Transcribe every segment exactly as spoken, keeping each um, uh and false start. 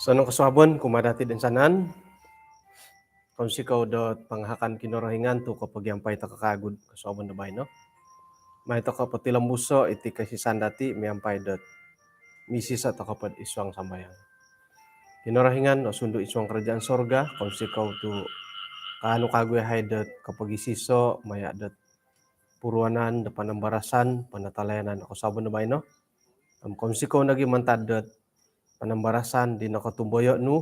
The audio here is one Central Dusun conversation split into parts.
Osonong kosuabon kumaa dati toinsanan. Kounsikou dot pangahakan Kinorohingan tu kopogiampai toko kagu kosuabon do baino. Mai toko potilombuso iti kosisaan dati miampai dot misiso toko pod id suang sambayang. Kinorohingan osundu id suang kerajaan sorga, kounsikou tu kaanu kagu yahai dot kopogisiso maya dot puruanan do panambarasan, panatalayanan kosuabon do baino. Om kounsikou nogi mantad dot panambarasan di nokotumboyo nu,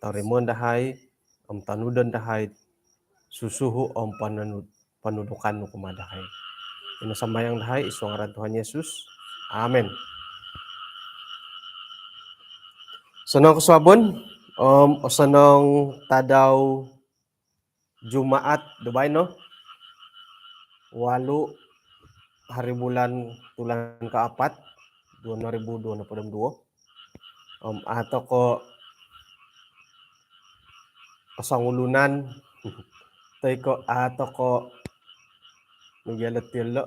torimoon dahai om tonudon dahai susuhu om pananud panudukan nu kumaa dahai. Ino sambayang dahai id suang ngaran Tuhan Yesus. Amen. Osonong kosuabon om osonong tadau Jumaat do baino, walu hari bulan, tulan kaapat, duo ribu duo nohopod om duo. Om ato ko kosongulunan toi ko ato ko nubialo tilo.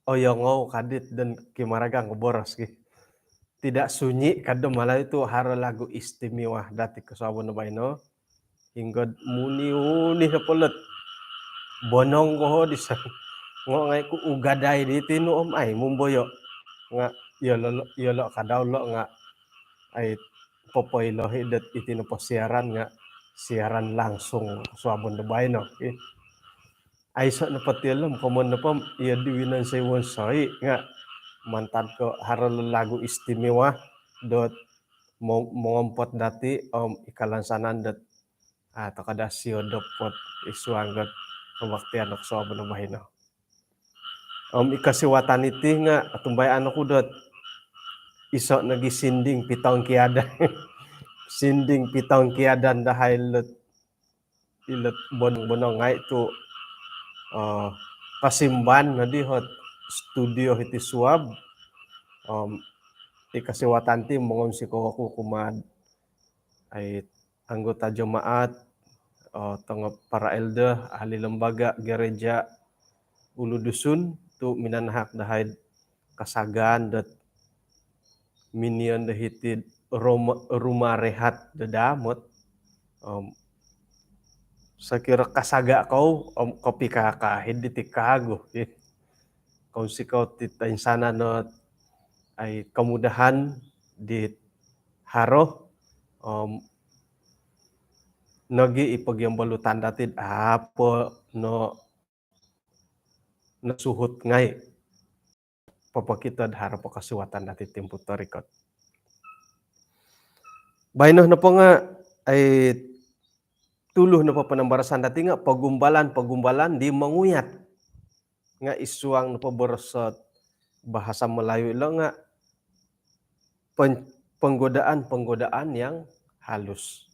Oyongou kadit dan kimaragang ko boros ki. Tidak sunyi kado Malayu tu haro lagu istimewa dati kosuabon do baino. Hinggo muni-uni no polot. Bonong ko ho di sa. Ngo ngai ku ugadai di tinu om ai mumboyo. Nga yolo yolo kadau lo nga ai popoilohi dot iti nopo siaran nga siaran langsung kosuabon do baino. Aiso nopo ti lom komon nopo iyo di winonsoi-wonsoi nga mantad ko haro lagu istimewa dot mo- mongompot dati om ikalansanan dot ah, tokada sio dopot id suang dot kebaktian kosuabon do baino. Om i kosiwatan iti nga otumbayaan oku dot iso nogi sinding pitongkiadan. Sinding pitongkiadan dahai lot ilot bonong-bonong ngai tu pasimban nodi hot studio hiti suab. Om i kosiwatan ti mongounsikou oku kumaa ai anggota jemaat, tongo para elder, ahli lembaga gereja Ulu Dusun tu minanahak dahai kasagaan dot minion do hiti rumah, rumah rehat do damot. Om sokiro kasaga kou om kopikaka hidi ti kagu. Kounsikou ti toinsanan no ai kemudahan di haro om nogi i pogiombolutan dati apo no nosuhut ngai. Popokito do haro po kosiwatan dati timpu torikot. Baino nopo nga ai tulu nopo panambarasan dati nga pogumbalan-pogumbalan di monguyat. Nga id suang nopo boros dot bahasa Melayu ilo nga penggodaan-penggodaan yang halus.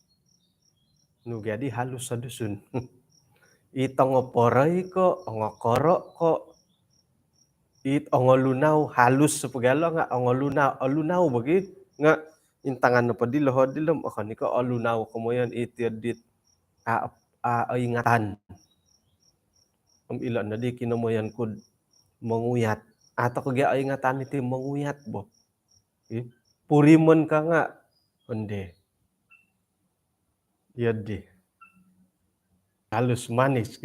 Nu gia di halus do Dusun? It ongoporoi ko, ongokoro ko, it ongolunau, halus po gia lo nga ongolunau, olunau bagi nga intangan nopo dilo hodi lo om okon i ko olunau komoyon it iyo dit a, a, oingatan. Om ilo nodi kinomoyon ku do monguyat. Ato ko gia oingatan iti monguyat bo. Purimon ka nga onde. Iyo di. Halus manis.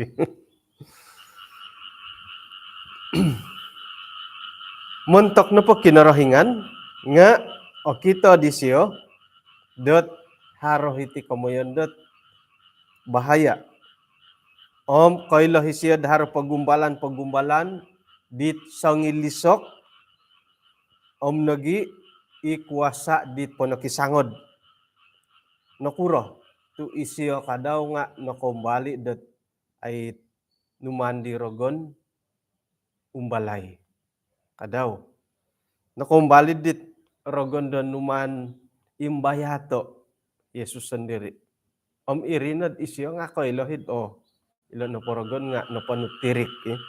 Montok nopo Kinorohingan nga okito disio dot haro hiti komoyon dot bahaya. Om koilo isio do haro pogumbalan-pogumbalan dit songilisok om nogi i kuasa dit ponokisangod. Nokuro tu isio kadau nga nokombali dot ai numaan di rogon umbalai. Kadau. Nokombali dit rogon do numaan imbayato Yesus sendiri. Om iri nod isio nga koilo hit, oh, ilo nopo rogon nga nopo nu tirik, eh.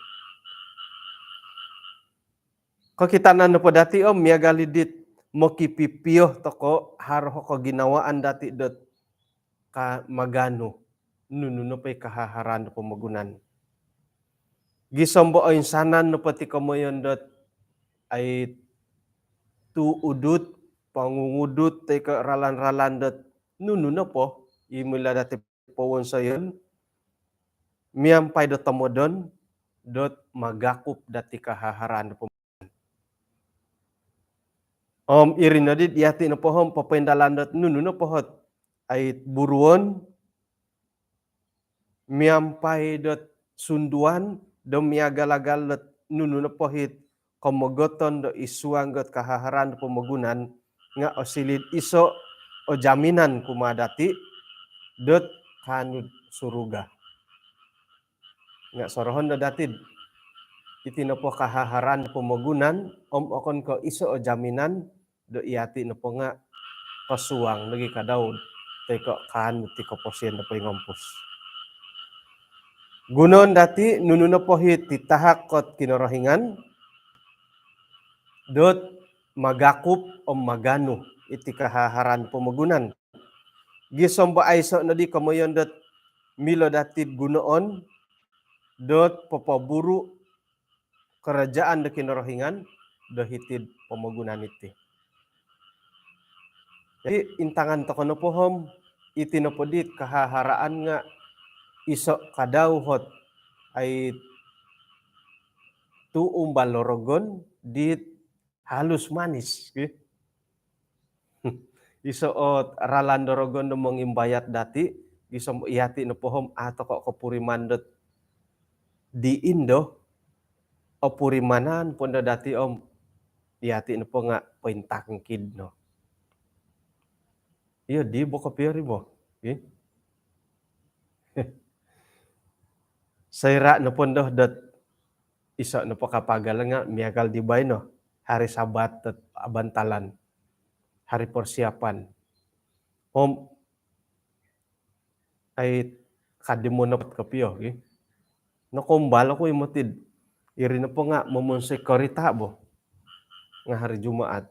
Kokitanan nopo dati om miagal i dit mokipipio toko haro koginawaan dati dot ka maganu nunu nopo i kahaharaan do pomogunan. Gisom bo oinsanan nopo ti komoyon dot ai tu udut, pongungudut, toi ko ralan-ralan dot nunu nopo i milo dati powonsoyon, miampai do tomodon dot magakup dati kahaharaan do pomogunan. Om iri nodi yati nopo om popoindalan dot nunu nopo hot ai buruon, miampai dot sunduan do miagal-agal dot nunu nopo hit komogoton do isuang dot kahaharaan do pomogunan nga osiliu iso o jaminan kumaa dati dot kaanu do suruga. Nga sorohon do dati iti nopo kahaharaan do pomogunan om okon ko iso o jaminan do yati nopo nga kosuang nogi ka Daud toi ko kaanu ti koposion do poingompus. Gunoon dati nunu nopo hit titahak kot Kinorohingan dot magakup om maganu iti kahaharaan pomogunan. Gisom bo aiso nodi komoyon dot milo dati gunoon dot popoburu karajaan do Kinorohingan do hiti'd pomogunan iti. Jadi intangan toko nopo om iti nopo dit kahaharaan nga iso ka Daud hot ai tu umbal do rogon dit halus manis, ki. Iso o ralan do rogon do mongimbayat dati, gisom yati nopo om a toko kopuriman dot di indo opurimanan pondo dati om yati nopo nga pointangkid no. Iyo di bo kopio ri bo, ki. Soira nopo ndo dot iso nopo kapagal nga miagal di baino, hari Sabat dot abantalan, hari persiapan. Om ai kadi monopot kopio, ki. Nokombal oku i moti do iri nopo nga momonsoi korita bo nga hari Jumaat.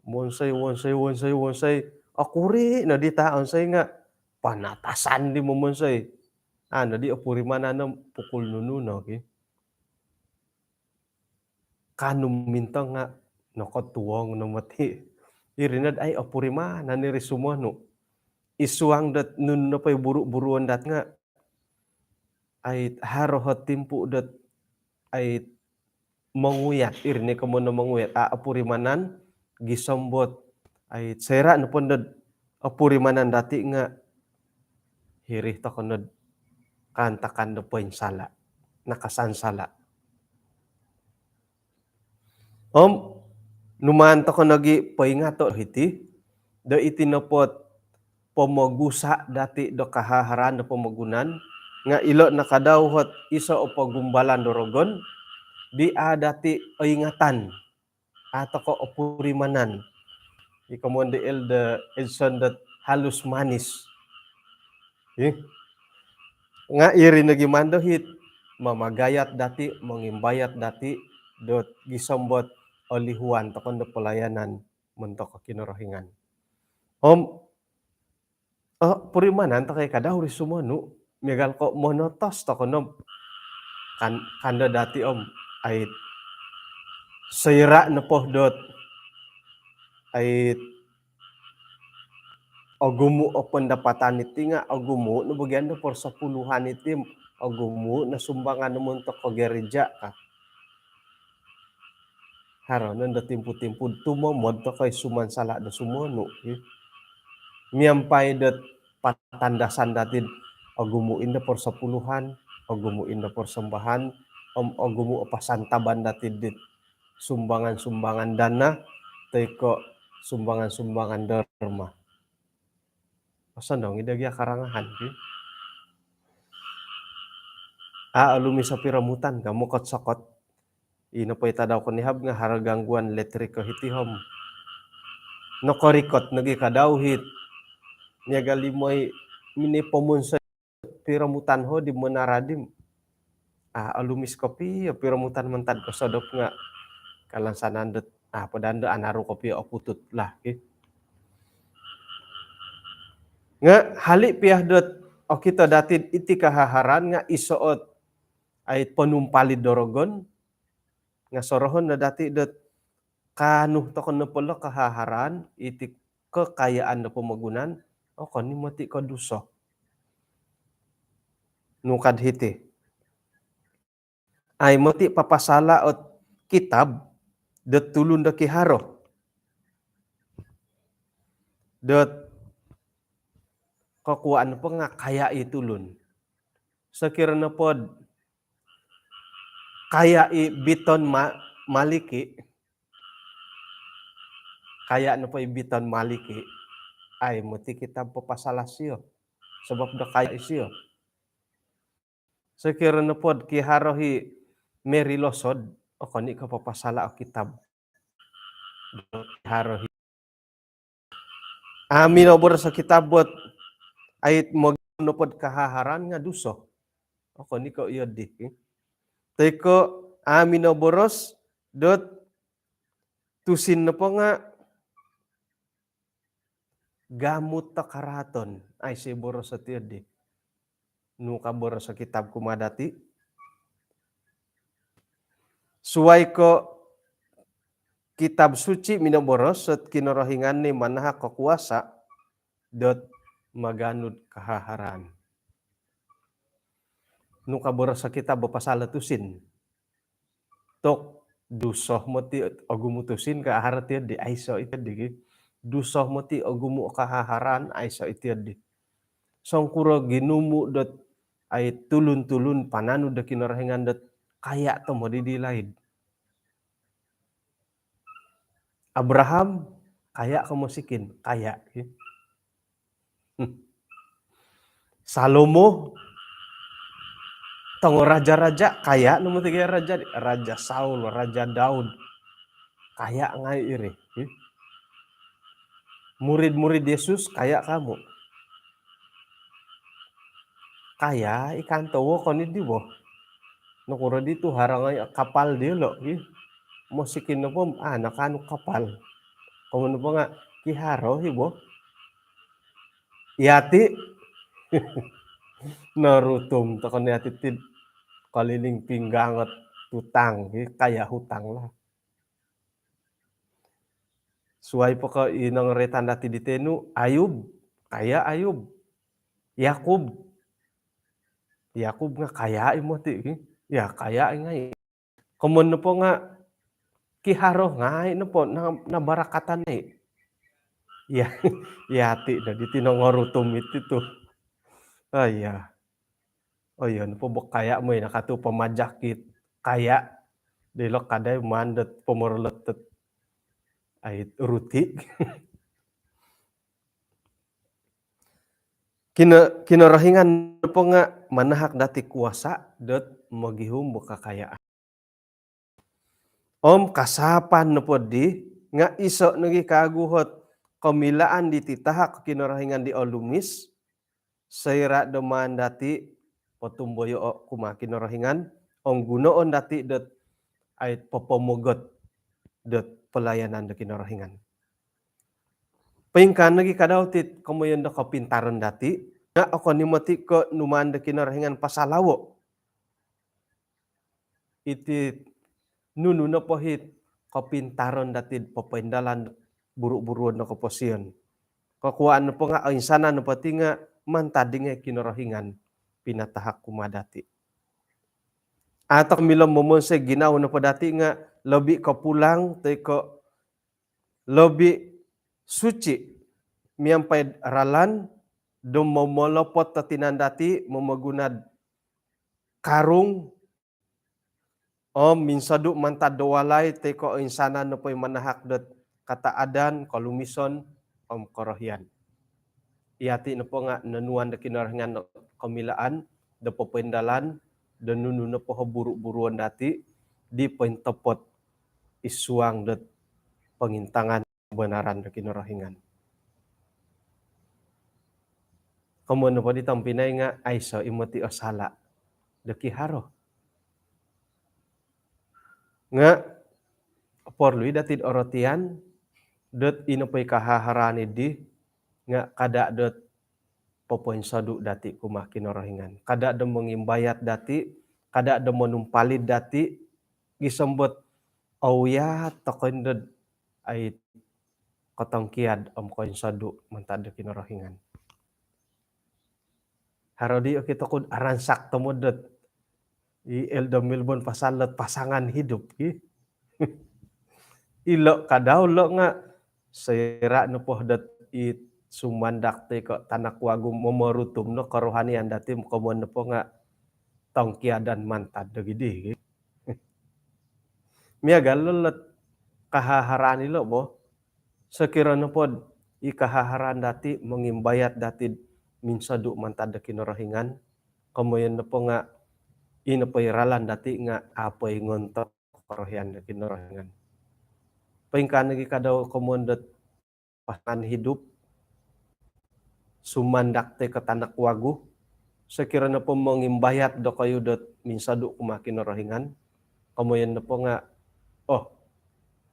Monsoi, wonsoi, wonsoi, wonsoi. Okuri nodi ta onsoi nga panatasan di momonsoi. Ano di opurimanan om pukul nunu no, ki. Kaanu mintong nga nokotuong no moti. Iri nod ai opurimanan iri sumonu. Isuang dot nunu nopo i buru-buruon dati nga ai haro hot timpu dot ai monguyat, iri ni komoyon monguyat, a opurimanan, gisom bo dot ai soira nopo ndo dot opurimanan dati nga hiri toko nod kaantakan do poinsala, nakasansala. Om numaan toko nogi poingato hiti do iti nopo dot pomogusa dati do kahaharaan do pomogunan nga ilo no ka Daud hot iso o pogumbalan do rogon di a dati oingatan, a toko opurimanan. I komoyon di Elder Edson dot halus manis. Ih. Nga iri nogi mando hit mamagayat dati, mongimbayat dati dot gisom bo dot olihuan toko ndo pelayanan montok Kinorohingan. Om oh, purimanan toko i ka Daud ri sumonu, miagal ko monotos toko no kan, kando dati om ai soira nopo dot ai ogumu o pendapatan iti nga ogumu no bagian do persepuluhan iti, ogumu no sumbangan montok gereja ka. Haro no ndo timpu-timpu tumomod toko i sumansala do sumonu, ki. Miampai dot patandasan dati dot ogumu indo persepuluhan, ogumu indo persembahan, om ogumu o pasantaban dati dit sumbangan-sumbangan dana, toi ko sumbangan-sumbangan derma. Osonong i do gia karangahan, ki. A, olumis o piromutan ka, mokot-sokot. Ino po i tadau konihab nga haro gangguan letrik ko hiti om nokorikot nogi ka Daud hit Miagal i moi mini pomonsoi piromutan ho di Menara di. Ah, olumis kopio piromutan mantad kosodop nga kalansanan dot, ah, po daa do anaru kopio oputut lah, ki. Nga hali pia dot okito dati iti kahaharan nga iso ot ai ponumpalid do rogon, nga sorohon no dati dot kaanu tokou nopo lo kahaharan iti kekayaan do pomogunan, okon i moti ko duso. Nung kad hiti, ai moti papasala ot kitab dot tulun do kiharo. Dot kokuaan po nga kaya i tulun. Sokiro nopod kaya i Biton Ma-, Maliki, kaya nopo i Biton Maliki, ai moti kitab papasala sio. Sabab do kaya i sio. Sokiro nopod kiharo hi Mary Losod, okon i ko papasala o kitab. Kiharo hi. Amin o boros o kitab bot ait mo nopod kahaharan nga duso. Okon i ko iyo di. Toi ko amin o boros dot tusin nopo nga gamut do karaaton. Aiso i boros iti di. Nung ka boros o kitab kumaa dati. Suai ko kitab suci minoboros ot Kinorohingan ni manahak ko kuasa dot maganud kahaharan. Nung ka boros o kitab bo pasal tusin. Tok duso moti ogumu tusin ka aharo ti di, aiso iti di, ki. Duso moti ogumu kahaharan, aiso iti di. Songkuro ginumu dot ai tulun-tulun pananu do Kinorohingan dot kaya tomod di laid. Abraham, kaya ko mosikin? Kaya, ki. Salomo, tongo raja-raja, kaya no moti gia raja, Raja Saul, Raja Daud. Kaya ngai iri, ki. Murid-murid Yesus, kaya kamu? Kaya i kanto wo koni di bo. Nokuro di tu haro ngai kapal diolo, ki. Mosikin nopo, ah, nakaanu kapal. Komoyon nopo nga kiharo hi bo. Yati. Norutum tokou ni yati ti keliling pinggang ot hutang, ki, kaya hutang lah. Suai po ko i nongoritan dati di tenu, Ayub, kaya Ayub. Yakub. Yakub nga kaya i moti, ki. Ya, kaya i ngai. Komoyon nopo nga kiharo ngai nopo, na, nabarakatan i. Ya, yati no di ti nongorutum iti tu. Ah, ya. Oh, iyo nopo bo kaya moi nakatu pamajak it kaya. Dilo kadai maan dot pomorolot dot ai ruti. Kino-, Kinorohingan nopo nga manahak dati kuasa dot mogihum bo kakayaan. Om kasaapan nopo di nga iso nogi kagu ot komilaan diti tahak Kinorohingan di olumis, soira do maan dati potumboyoo kumaa Kinorohingan, om gunoon dati dot ai popomogot dot pelayanan do Kinorohingan. Poingkaa nogi kadau ti komoyon do kopintaran dati, nga okon i moti ko numaan do Kinorohingan pasalawo. Iti nunu nopo it kopintaran dati popoindalan buru-buruon do koposion. Kokuaan nopo nga oinsanan nopo ti nga mantad di ngai Kinorohingan pinatahak kumaa dati. Atau milo momonsoi ginawo nopo dati nga lobi kopulang toi ko lobi suci miampai ralan do momolopot do tinan dati momogunad karung om minsodu mantad do walai toi ko oinsanan nopo i manahak dot kataadan, kolumison om korohian. Yati nopo nga nonuan do Kinorohingan do komilaan do popoindalan do nunu nopo o buru-buruon dati di pointopot id suang dot pongintangan kabanaran do Kinorohingan. Komoyon nopo di tompinai nga aiso i moti o sala do kiharo. Nga porlu i dati do orotian dot ino po i kahaharaan di nga kada dot popoinsodu dati kumaa Kinorohingan. Kada do mongimbayat dati, kada do monumpalid dati, gisom dot ouyat tokou dot ai kotongkiad om koinsodu mantad do Kinorohingan. Haro di okito ku do aransak tomod dot i Elder Milburn pasal dot pasangan hidup ki. Ilo kadau lo nga soira nopo dot i sumandak toi ko tanak wagu momorutum no kerohanian dati, komoyon nopo nga tongkiadan mantad do gidi ki. Miagal lo lot kahaharaan ilo bo. Sokiro nopo do i kahaharaan dati mongimbayat dati minsodu mantad do Kinorohingan, komoyon nopo nga ino po i ralan dati nga apo i ngontok korohian do Kinorohingan. Poingkaa nogi kadau komoyon dot pasangan hidup, sumandak toi ko tanak wagu, sokiro nopo mongimbayat dokoyu dot minsodu kumaa Kinorohingan, komoyon nopo nga, oh,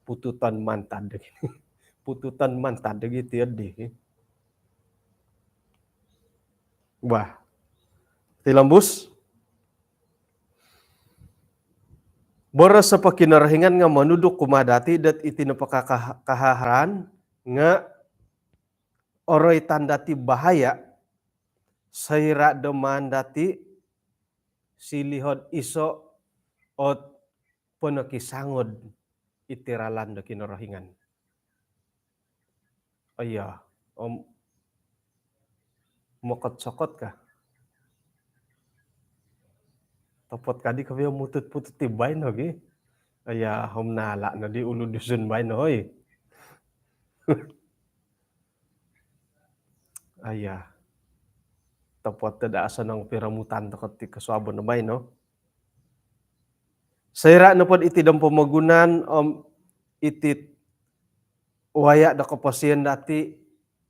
pututan mantad do gidi. Pututan mantad do gidi tiyo di. Wah. Tilombus. Boros po Kinorohingan nga monuduk kumaa dati dot iti nopo kaka-, kahaharaan nga oroitan dati bahaya soira do maan dati silihon iso ot ponokisangod iti ralan do Kinorohingan. Aya, om mokot-sokot ka. Topot kadi ka pia mutut-putut ti baino gi. Aya, om nala no di ulu Dusun baino, hoi. Aya. Topot do daa sonong piromutan tokou ti kosuabon baino. Soira nopo do iti do pomogunan om iti waya do koposion dati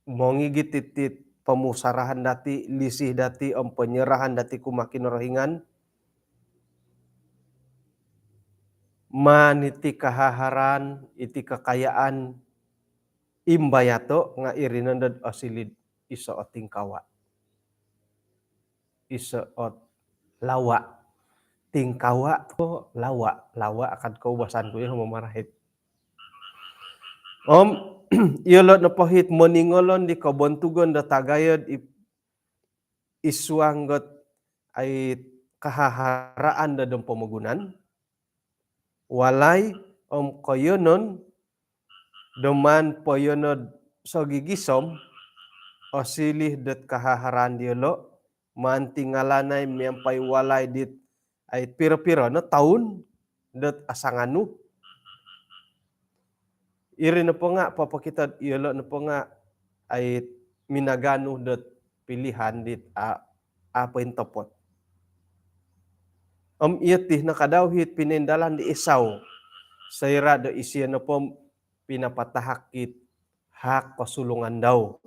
mongigit iti pomusarahan dati, lisih dati om penyerahan dati kumaa Kinorohingan, maan iti kahaharaan, iti kakayaan imbayato nga iri nondo do osiliu do iso o tingkawa. Iso ot lawa. Tingkawa ko lawa. Lawa akan koubasan ku iyo mamarahit. Om, iyolo nopo it moningolon di kobontugon do tagayo do i-, id suang dot ai kahaharaan do dom pomogunan, walai om koiyonon do maan poiyonon do sogigisom, osiliu dot kahaharaan diolo, maan tingalanai miampai walai dit ai piro-piro no toun dot asanganu. Iri nopo nga popokito do iyolo nopo nga ai minaganu dot pilihan dit a, a pointopot. Om iyo ti no kadau it pinoindalan di Esau. Soira do isio nopo pinapatahak it hak kosulungan dau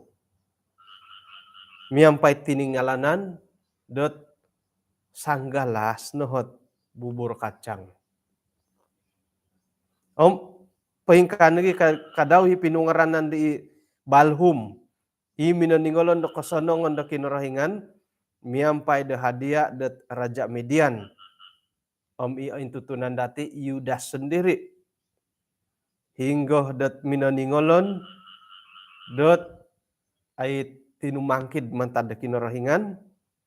miampai tiningalanan dot sanggalas no ot bubur kacang. Om, poingkaa nogi ka-, kadau i pinungaranan di Balhum, i minoningolon do kosonongon do Kinorohingan miampai do hadiah dot raja Midian. Om i ointutunan dati Yudas sondiri. Hinggo dot minoningolon dot ai tinumangkid mantad do Kinorohingan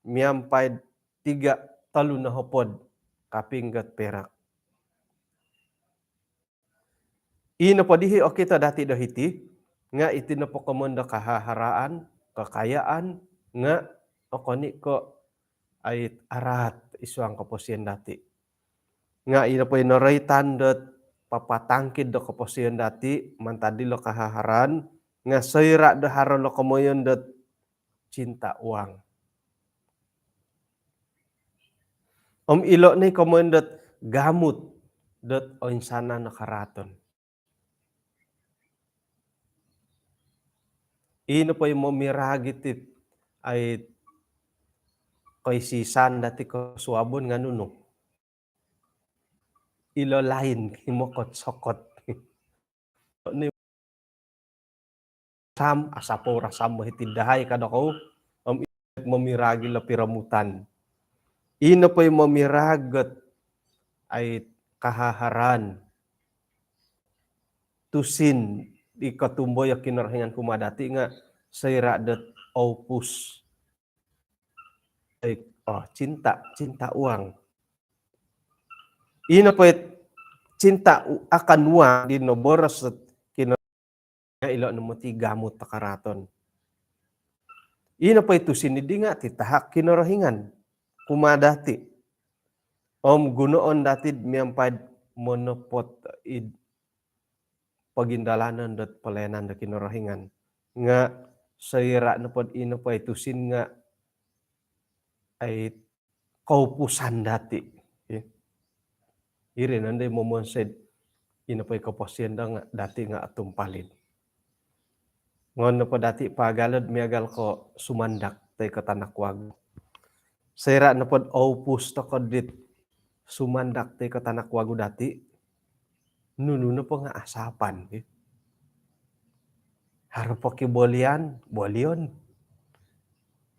miampai tiga tolu nohopod kaping dot perak. I nopo dii okito dati do hiti nga iti nopo komoyon do kahaharaan, kakayaan nga okon i ko ai araat id suang koposion dati. Nga i nopo i noroitan dot papatangkid do koposion dati mantad dilo kahaharaan nga soira do haro lo komoyon dot cinta uang. Om ilo no i komoyon dot gamut dot oinsanan o karaaton. I nopo i momiragit it ai koisisan dati kosuabon nga nunu. Ilo lain kimokot-sokot. Ni sam, asapou rasam mo hiti dahai ka dokou, om i momirag ilo piromutan. Ino po i momirag ot ai kahaharan. Tusin di kotumboyo Kinorohingan kumaa dati nga soira dot oupus. Ai, oh, cinta, cinta uang. Ino po i cinta u-, akan uang di noboros ot Kino-, ilo no moti gamut do karaatan. Ino po i tusin di nga titahak Kinorohingan kumaa dati. Om gunoon dati miampai monopot id pogindalanon dot pelayanan do Kinorohingan. Nga soira nopo dot ino po i tusin nga ai koupusan dati. Ya. Iri nondo i momonsoi dot ino po i koposion do nga dati nga otumpalid. Ngon nopo dati paagalon miagal ko sumandak toi ko tanak wagu. Soira nopo dot oupus tokou dit sumandak toi ko tanak wagu dati, nunu nopo nga asapan, ki. Haro pokibolian, bolion.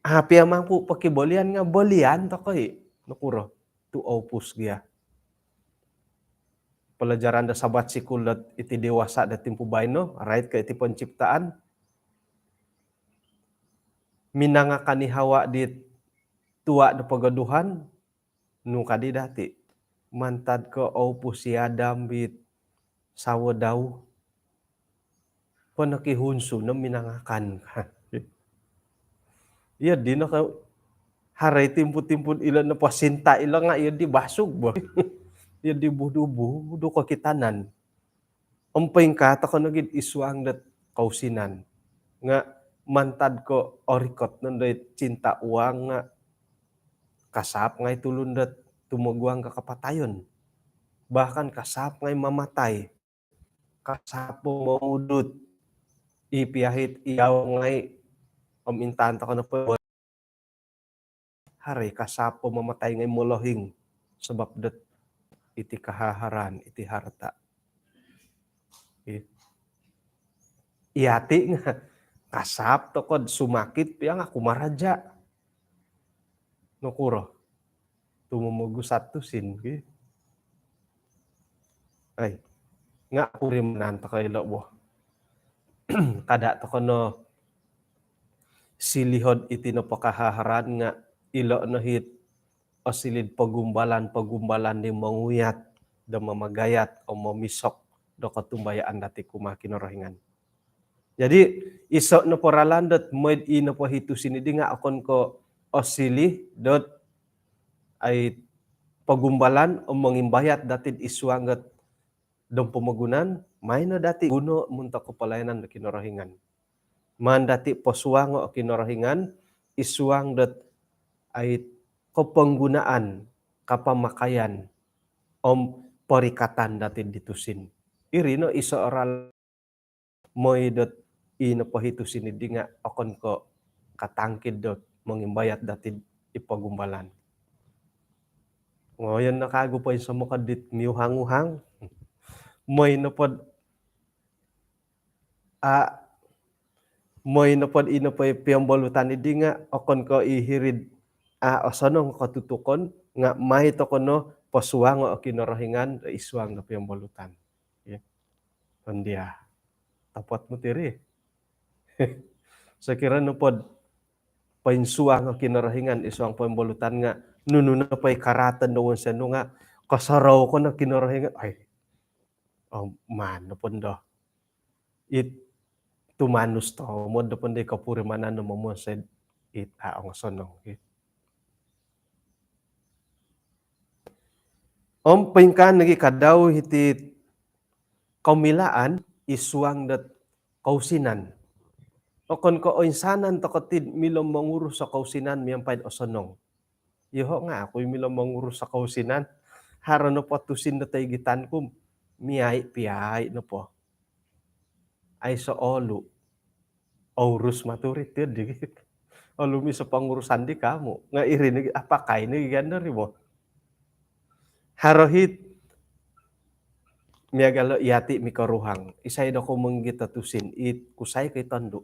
Api amangku pokibolian nga bolian tokou i. Nokuro? Tu oupus gia. Pelajaran do Sabat Sikul dot iti dewasa do timpu baino, rait ko iti penciptaan. Minangakan i Hawa di tua do pogoduhan, nu kadi dati. Mantad ko oupus i Adam dit sawo dau. Ponoki hunsu no minangakan. Iyo dino ka haro i timpu-timpu ilo nopo sinta ilo nga iyo di basug bo. Iyo di budu-budu kokitanan. Om poingkaa tokou nogi id suang dot kousinan. Nga mantad ko orikot nondo i cinta uang nga kasaap ngai tulun dot tumoguang ko kapatayon. Bahkan kasaap ngai mamatai. Kasaap po mongudut. I piahit iau ngai om intaan tokou nopo haro i kasaap po mamatai ngai molohing sabab dot iti kahaharan, iti harta. I-, iati nga kasaap tokou dot sumakit pia nga kumaraja. Nokuro? Tu momogusat tusin, ki. Ai. Nga purimanan tokou ilo bo. Kada tokou no silihon iti nopo kahaharan nga ilo no it osiliu do pogumbalan-pogumbalan di monguyat do mamagayat om momisok do kotumbayaan dati kumaa Kinorohingan. Jadi iso nopo ralan dot mooi do i nopo i tusin di nga okon ko osiliu dot ai pogumbalan om mongimbayat dati id suang dot dom pomogunan, maai no dati guno montok ko pelayanan do Kinorohingan. Maan dati posuango o Kinorohingan id suang dot ai koponggunaan, kapamakaian om porikatan dati di tusin. Iri no iso ralan mooi dot i nopo i tusin di nga okon ko katangkid dot mongimbayat dati id pogumbalan. Ngoyon no kagu poinsomok dit miuhang-uhang. Mooi nopo dot a, mooi nopo dot i nopo i piombolutan di nga okon ko i hiri dot a osonong kotutukon nga maai tokou no posuango o Kinorohingan id suang do piombolutan. Ya. Tondia. Topot moti iri. Sokiro nopo dot poinsuang o Kinorohingan id suang piombolutan nga nunu nopo i karaatan do wonsoyon nu nga kosorou ko no Kinorohingan. Ai. Om maan nopo ndo it tumanus tomod nopo ndo i kopurimanan do momonsoi dot it a ongosonong, ki. Om poingkaa nogi kadau iti komilaan id suang dot kousinan. Okon ko oinsanan tokou ti dot milo mongurus o kousinan miampai dot osonong. Yoho nga au oku i milo mongurus o kousinan. Haro nopo tusin dot toigitan ku, miai piai nopo. Aiso olu. Ourus maturit yo di. Olumis o pongurusan di kamu. Nga iri ni, apakai ni ganda ri bo. Haro hiti miagal o yati mikoruhang. Isai do komoyon giti tusin, it kusai ko i tondu.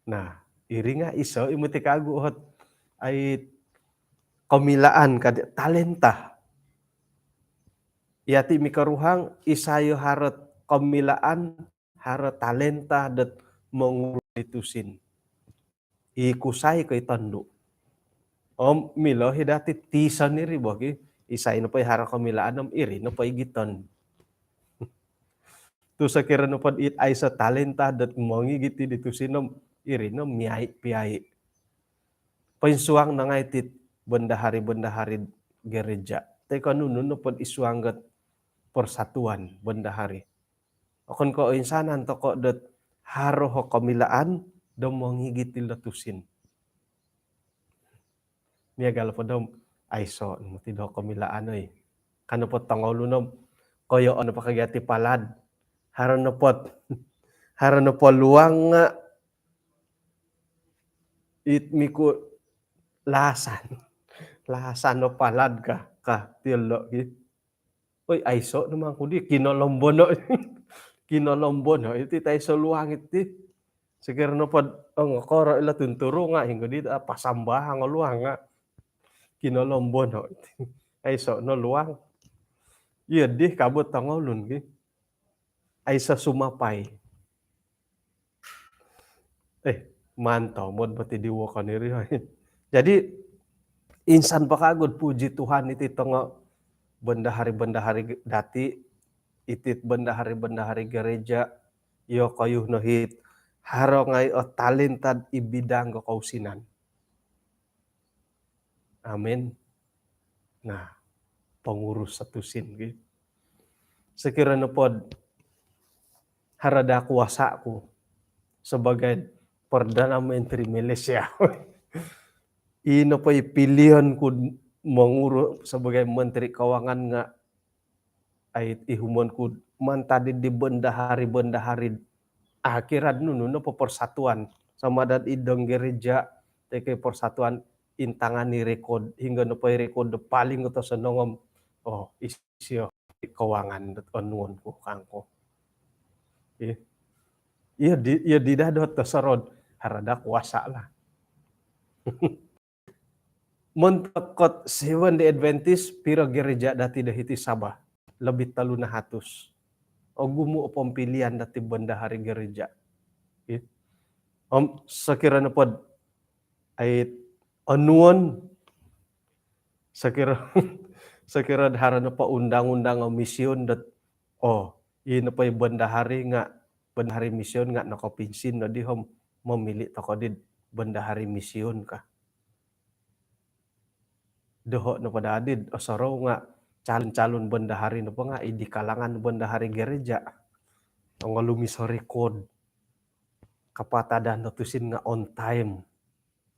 Nah, iri nga iso i moti kagu ot, ai, komilaan ka di, talenta. Yati mikoruhang, isai o haro komilaan, haro talenta dot mongurus di tusin. I kusai ko i tondu. Om milo i dati tison iri bo ki, isai nopo i haro komilaan om iri nopo i giton. Tu sokiro nopo dit aiso talenta dot mongigit di tusin om iri no miai piai. Poinsuang no ngai iti bendahari-bendahari gereja. Toi ko nunu nopo dit isuang dot persatuan bendahari. Okon ko oinsanan tokou dot haro o komilaan do mongigit dilo tusin. Miagal po do om aiso no moti do komilaan, oi. Ka nopo tongoulun om, koyoon nopo ka gia ti palad. Haro nopo, haro nopo luang nga it miku lasan. Lasan no palad ka, ka tiolo ki. Oi, aiso no mangku di, kinolombono. Kinolombono iti, aiso luang iti. Sokiro nopo dot, oh, ngokoro ilo tunturu nga, hinggo di, ah, pasambahang o luang nga. Kinolombono iti. Aiso no luang. Iya di, kabut tongoulun ki. Aiso sumapai. Eh, mantau mod moti di wokon iri, oi. Jadi, insan po kagu dot puji Tuhan iti tongo bendahari-bendahari dati, iti bendahari-bendahari gereja, iyokoyu no it haro ngai o talenta id bidang do kousinan. Amin. Nah, pengurus satu sin, gitu. Sekiranya pod harada kuasa ku sebagai Perdana Menteri Malaysia, ino po i pilihan ku mengurus sebagai Menteri Keuangan nga ai ihumon ku mantad di bendahari-bendahari akhirat nunu nopo persatuan, sama ada id gereja, toi ko persatuan, intangan i rekod, hinggo nopo i rekod do paling oto sonongom, oh, isio keuangan dot onuon ku kangku. Iya, iya di, iya di dado tosorod, harada kuasa lah. Montok Seventh Day Adventist, piro gereja dati do hiti Sabah? Lebih tolu nahatus. Ogumu o pompilian dati bendahari gereja. Ih. Om, sokiro nopo dot ai onuon, sokiro, sokiro haro nopo undang-undang o mision dot, oh, ino po i bendahari nga, bendahari mision nga nokopinsin no di om momili tokou di bendahari mision ka. Doho nopo dadi dot osorou nga calon-calon bendahari nopo nga id kalangan bendahari gereja. Ongolumis o rekod. Kapatadan do tusin nga on time.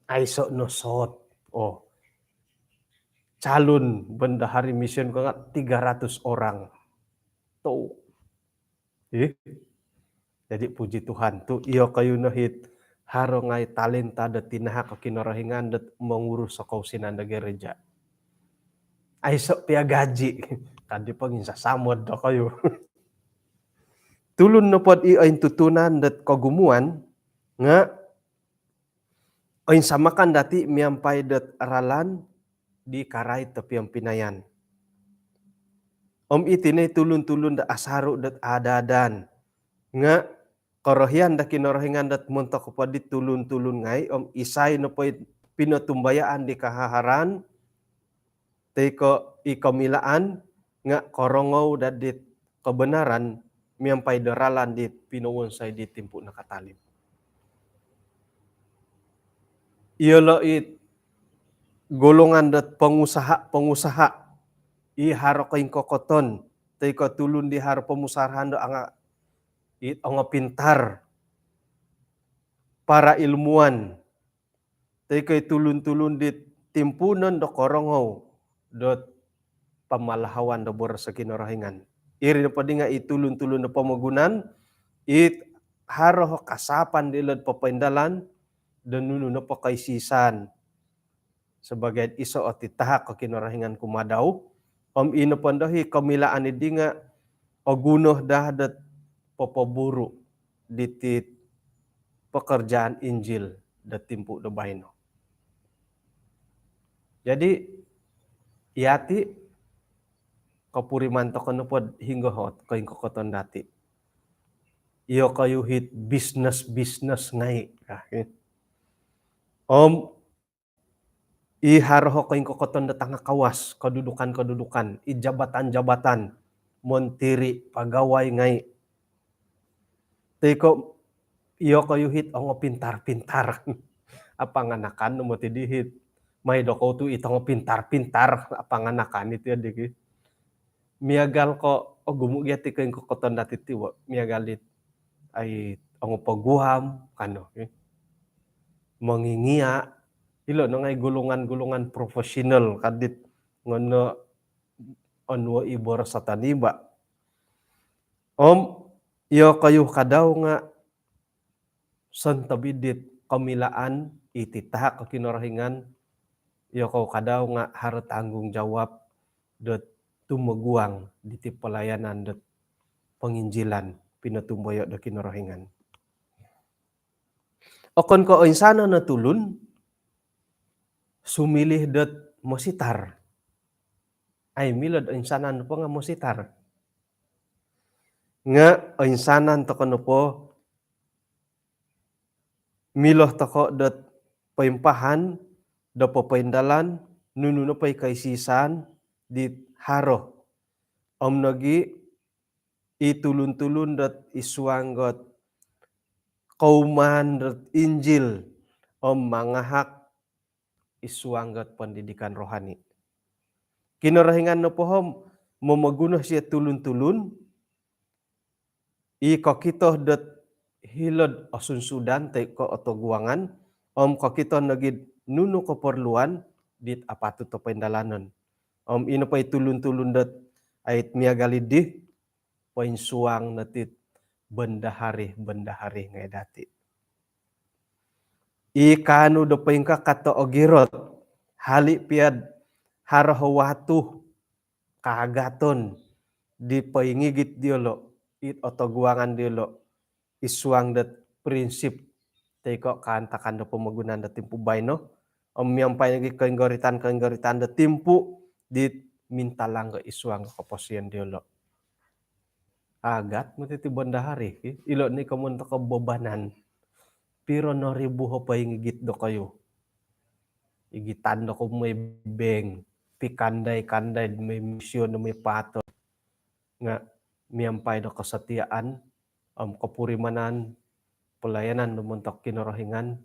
Aiso no sot. Oh. Calon bendahari mision ko nga tiga ratus orang. Tu. Ih. Jadi puji Tuhan, tu iyokoyu no it haro ngai talenta do tinahak o Kinorohingan dot mengurus o kousinan do gereja. Aiso pia gaji. Kadi ponginsasamod dokoyu. Tulun nopo dot i ointutunan dot kogumuan nga oinsamakan dati miampai dot ralan di karait do piompinayan. Om iti no i tulun-tulun do asaru dot ada-adan nga korohian do Kinorohingan dot montok po di tulun-tulun ngai, om isai nopo i pinotumbayaan di kahaharan, toi ko i komilaan nga korongou dadi kebenaran miampai do ralan di pinowonsoi di timpu nakatalib. Iyolo i golongan dot pengusaha-pengusaha, i haro koingkokoton, toi ko tulun di haro pomusarahan do anga, i ongopintar, para ilmuwan, toi ko i tulun-tulun di timpuunon do korongou dot pamalahawan do boros do Kinorohingan. Iri nopo di nga i tulun-tulun do pomogunan, it haro o kasapan dilo'd popoindalan do nunu nopo koisisan sabagai iso' o titahak o Kinorohingan kumaa dau. Om ino pondo i komilaan iddi nga' oguno daa dot popoburu' diti pekerjaan Injil do timpu' do baino. Jadi iyati' kopuriman toko' nopod hinggo ot koingkokoton dati'. Iyokoyu hit bisnes-bisnes ngai' ka. Om i haro o koingkokoton do tangakawas, kedudukan-kedudukan, i jabatan-jabatan, montiri', pagawai ngai'. Toi ko' iyokoyu hit ongo pintar-pintar. Apanganakan no moti di hit. Mai dokou tu' it ongo pintar-pintar, apanganakan iti oddi ki. Miagal ko' ogumu' gia ti koingkokoton dati' ti bo. Miagal dit ai ongo poguam kano, eh. Mongingia', ilo' no ngai' golongan-golongan profesional kadit ngono onuo' i boros o toniba'. Om iyokoyu kadau nga' sontob idit komilaan i titahak o Kinorohingan, iyokou kadau nga' haro tanggungjawab dot tumoguang diti pelayanan dot penginjilan pinotumboyo' do Kinorohingan. Okon ko' oinsanan o tulun sumiliu dot mositar. Ai milo'd oinsanan nopo nga' mositar. Nga' oinsanan toko' nopo milo toko' dot poimpahan do popoindalan nunu nopo i koisisan dit haro. Om nogi' i tulun-tulun dot i suang dot kouman dot Injil om mangahak i suang dot pendidikan rohani. Kinorohingan nopo om momoguno siyo tulun-tulun i kokito dot hilo'd osunsudan toi ko' otoguangan om kokito nogi'd nunu keperluan dit apatut o poindalanon. Om ino po i tulun-tulun dot ait miagal iddi poinsuang no tit bendahari-bendahari ngai' dati'. I kaanu do poingkakat o ogirot, hali' piya'd haro o watu kaagaton di poingigit diyolo', it otoguangan diyolo', i suang dot prinsip toi ko' kaantakan do pomogunan do timpu baino, om miampai nogi' koinggoritan-koinggoritan do timpu dit mintalang ko' i suang do koposion diyolo'. Agat moti ti bendahari ki, ilo' ni komon toko' bobanan. Piro no ribu o poingigit dokoyu. Igitan dokoyu moi bank, pikandai-kandai moi mision, moi paato. Nga' miampai do kesetiaan om kopurimanan pelayanan do montok Kinorohingan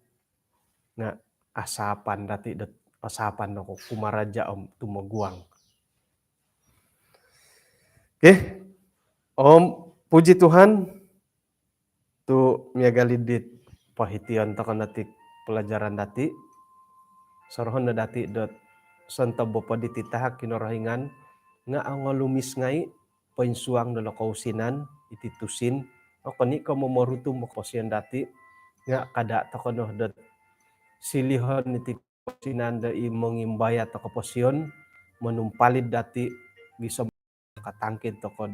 nga' asapan dati' dot, asapan do kumaraja om tumoguang. Okey. Om puji Tuhan, tu' miagal idit pohition toko' no ti pelajaran dati', sorohon no dati' dot sontob po diti tahak Kinorohingan nga' ongolumis ngai' poinsuang dolo kousinan iti tusin. Okon i' ko' momorutum o koposion dati' nga' kada' toko' no dot silihon iti kousinan do i mongimbayat o koposion, monumpalid dati' gisom katangkid toko'd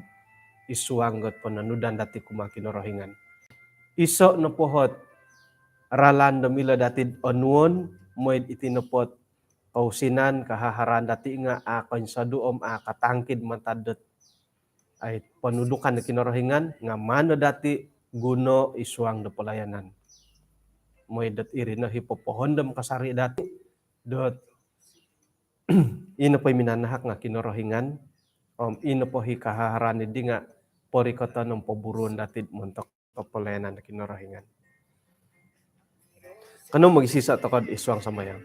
i suang dot pononudan dati' kumaa Kinorohingan. Iso' nopo ot ralan do milo dati'd onuon, moi'd iti nopo't kousinan, kahaharaan dati' nga' a' koinsodu' om a' katangkid mantad dot ai ponudukan do Kinorohingan, nga' maan no dati' guno i suang do pelayanan. Moi'd dot iri no i popohondom kasari' dati' dot ino po i minanahak nga' Kinorohingan, om ino po i kahaharaan iddi nga' porikoton om poburuon dati'd montok pelayanan do Kinorohingan. Kanou mogiiso' toko'd i suang sambayang.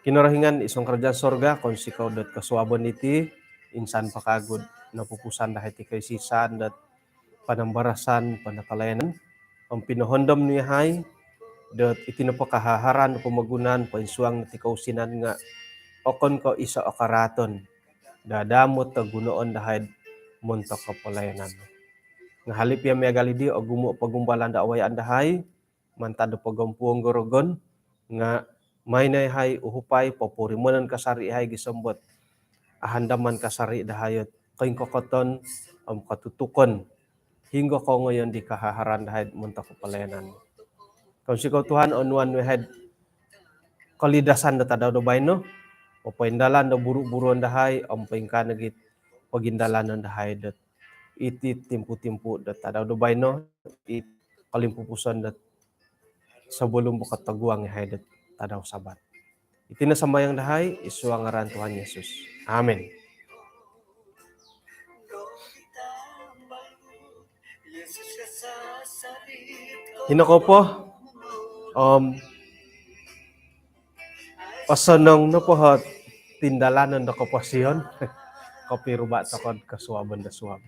Kinorohingan i suang kerajaan sorga, kounsikou dot kosuabon iti, insan po kagu'd nopupusan dahai ti koisisan dot panambarasan, panatalayanan, om pinohondom nu yahai dot iti nopo kahaharaan do pomogunan poinsuang diti kousinan nga' okon ko' iso' o karaaton, dadamot o gunoon dahai'd montok o pelayanan. Nga hali pia miagal di, ogumu pogumbalan do awayaan dahai mantad do pogompuong do rogon, nga maai no yahai uhupai, popurimanon kasari yahai gisom dot ahandaman kasari dahai ot koingkokoton om kotutukon hinggo kongoyon di kahaharan dahai montok pelayanan. Kounsikou Tuhan, onuan nu yahai kolidasan do tadau do baino, popoindalan do buru-buruon dahai om poingkaa nogi pogindalanon dahai dot iti timpu-timpu dot tadau do baino, i kolimpupuson dot sebelum bokot toguang yahai dot tadau Sabat. Iti no sambayang dahai id suang ngaran Tuhan Yesus. Amin. Hino kopo om osonong nopo ot tindalanon do koposion, kopiruba tokou kosuabon do suab.